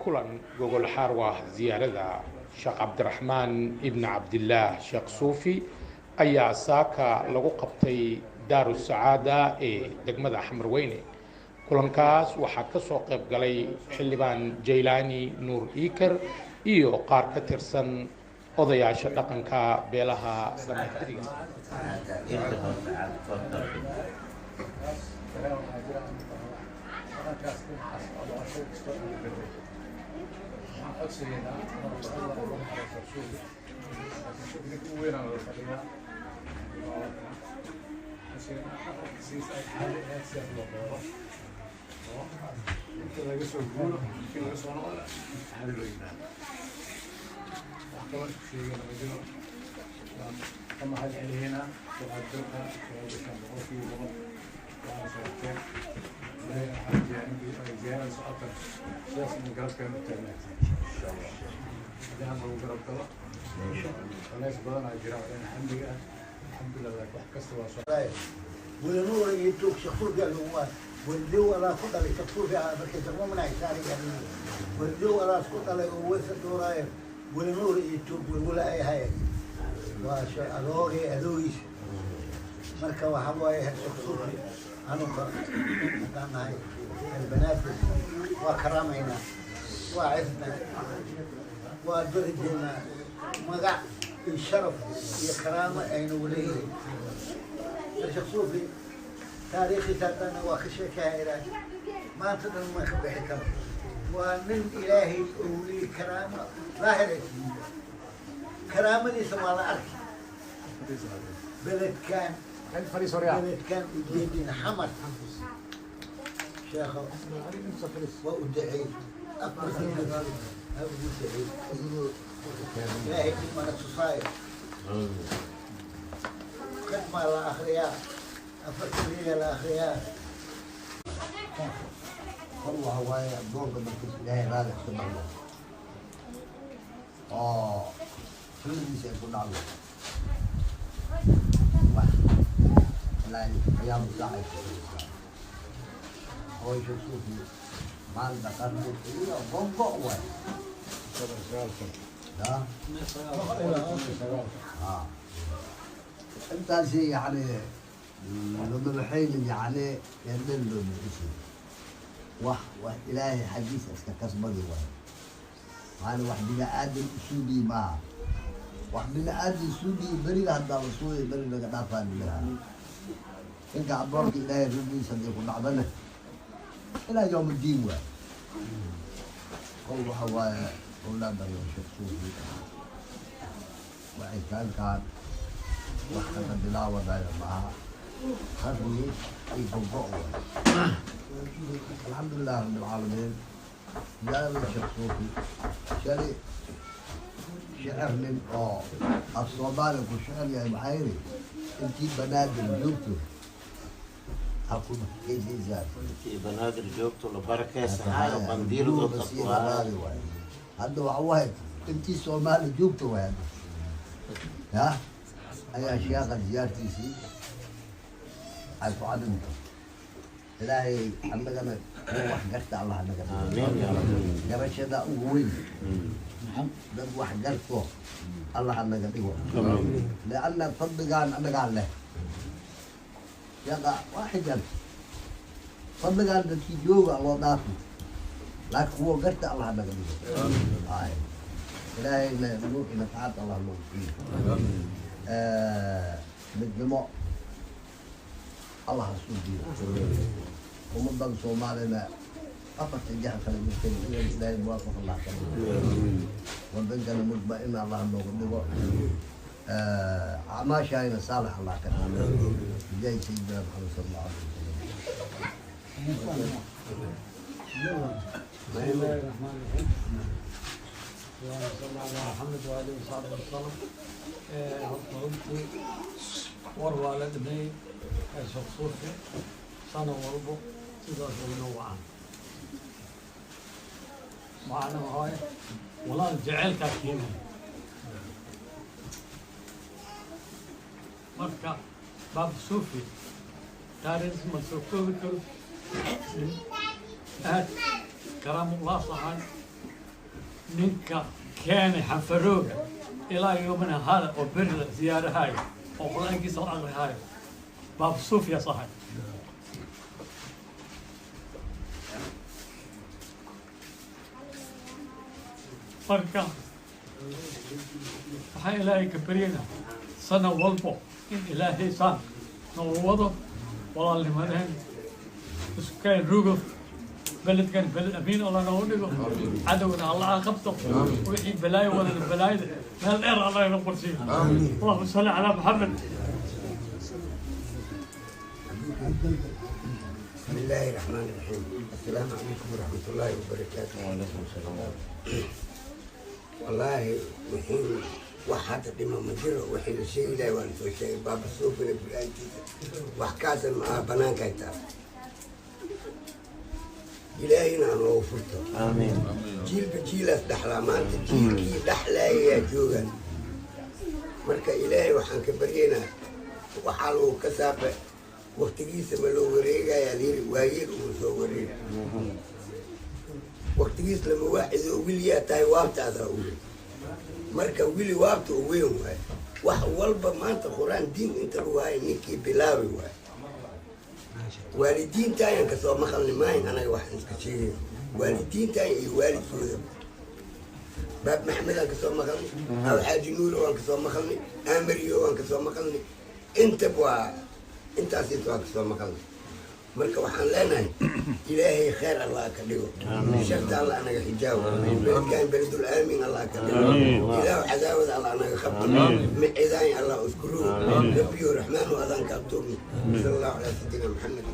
Kulan gogol xaar ah ziyaarada Sheekh Cabdiraxmaan Ibni Cabdillaah Sheekh Suufi ayaa saaka lagu qabtay Daaru Sacaada ee degmada Xamarweyne. Kulankaas waxaa ka soo qayb galay Xildhibaan Jaylaani Nuur Iikar iyo qaar ka tirsan odayaasha dhaqanka beelaha Banaadiriga. Inta laga soo guuro, markii laga soo noqdo xali loo yimaado, wax kaloo isku sheegayna ma jiro. Waan ka mahad celihaynaa soo qaybgalka soo gashaan 100%, waana sharafteen. Ilaahay waxaan rajeeyaa in ay ziyaarada socota sidaas in garabkeena u taagnaatay insha Allah. Haddii aan lagu garab galo, culays badan aa jira oo dhinaca xamdiga ah, alxamdulillah, laakiin wax kasta waa soo ولنور يتوك شخصور قال هو ولدو أنا كنت على شخصور في مركز المؤمن عيساري يعني ولدو أنا كنت على وسط وراي ولنور يتوك ولا أي هاي واش أذوقي أذوقيش مركب وحواي شخصور أنا كان هاي البنات وكرامينا وعزنا ودرجنا مقع الشرف يا كرامة أين وليه الشيخ صوفي تاريخي تاتنا وخشية كائرة ما تدري ما خبي حكم ومن إلهي أولي كرامة ظاهرة كرامة دي سمع الأرض بلد كان بلد كان يدين حمر شيخ وأدعي أكبر أدعي إلهي كلمة تصاير خدمة الأخرياء أفكر الأخرياء. والله هو دور مركز إلهي رالح تبعنا كل شيء يكون على لا أيام الساعة هو يشوف مع البقر ضبط لا intaasi yani lama yani dhan loo bixisay wax wax ilaahay xaggiisa iska kasbadi waayo, maana wax bini aadam isuudii maaha. Wax bini aadam isuudii beriga haddaa la suuday beri laga dhaafaan lahaa ninka addoonka ilaahay radiisa haddii ku dhacdana ilaa yowm addiin waay. Kol waxa waaye owlaada loo sheekh suufi wacitaankaan wax kaga bilaawanaayo maaha, qarni iyo gogo waay. Alxamdulilah rabbi alcaalamiin. Ziyaarada sheekh suufi shalay shicir nin oo af Soomaali ku shicir yahay maxaa yidhi intii Banaadir joogto ha ku keysaysaan intii Banaadir joogto la barakeysanaayo bandiirdo taqwaali waay. Hadda waxa waaye intii Soomaali joogto waay hadda ya ayaa sheekha ziyaartiisii ay ku cadinto. Ilaahay annagana kuwa wax garta Allah naga dhigo, garashada ugu weyn dad wax garto Allah naga dhigo, lianna fadligaan annagaa leh. Sheekha waa xijan fadligaan dadkii jooga loo dhaafi, laakiin kuwa garta Allah naga dhigo. Ay ilaahayna nuur iyo nafaxaad Allah noogu siiyo, midnimo Allah ha soo diiro ummadan Soomaalina afarta jaha kala jirtay idan ilaahay muwaafaq Allah ka dhigo, wadankana mudma'in Allah noogu dhigo, acmaashaayna saalax Allah ka dhigo bijaahi sayidina Maxamed sala allahu alayhi wasalam. بسم الله الرحمن الرحيم. اللهم صل على محمد وآله وصحبه وسلم. Horta runtii war waa la dhameeyey ee Sheekh Suufi sano walbo sidaas ugu wacan macna waxaa walaal jaceylkaa keenaya. Marka Baab Suufi taariikhdiisa ma soo koobi karo, nin aad karaamullah saxan Ninka keenay xanfarooga ilaa yoomina hada oo beri la ziyaarahayo oo qur-aankiisa la aqrihayo Baab Suufiya sahay. Marka waxaan Ilaahay ka baryaynaa sana walbo in Ilaahay saan noogu wado walaalnimadeen, iskeen rugo, beledkan beled amiin Allah noogu dhigo, cadowna Allah ha qabto, wixii balaayo wadana balaayada meel dheer Allah ina qorsiiyo. Allahuma salli calaa Maxamed. بسم الله الرحمن الرحيم. السلام عليكم ورحمة الله وبركاته. وعليكم السلام. والله وحين waxaad dhima ma jiro, wixii la sheegi lahay waan soo sheegay. Baaba Suufina bulaantiisa wax kaasan ma aha, banaanka ay taal. Ilaahayna ha noogu furto. Aamiin. Jiilba jiilaas dhaxlaa, maanta jiilkii dhaxlaayayaa joogaan. Marka Ilaahay waxaan ka baryaynaa, waxaa lagu ka saafa waktigiisa ma loo wareegayaa layiri, waayeel uu soo wareeg waktigiis lama waacido. Wiliyaa tahay, waabtaadaa u weyn. Marka wili waabta u weyn waayo, wax walba maanta qur-aan diin inta lagu hayo ninkii bilaabi waayo. Waalidiinta ayaan kasoo maqalni maahin, anaga waxaan iska sheegay waalidiinta iyo waalidkooda. Baab Maxamed aan kasoo maqalnay, Aw Xaaji Nuuro waan kasoo maqalnay, Amariyo waan kasoo maqalnay, intaba waa intaasiis waan kasoo maqalnay. Marka waxaan leenahay Ilaahay khayr Allah ka dhigo, sharta Allah naga xijaabo, beledkan beledul aamin Allah ka dhigo. Ilaahu cadaawada Allah naga qabto, macidaan Allah isku rogo. Rabbiyo Raxmaanu adaan kaa tuugno. Sala Allahu calaa sayidina Maxamed.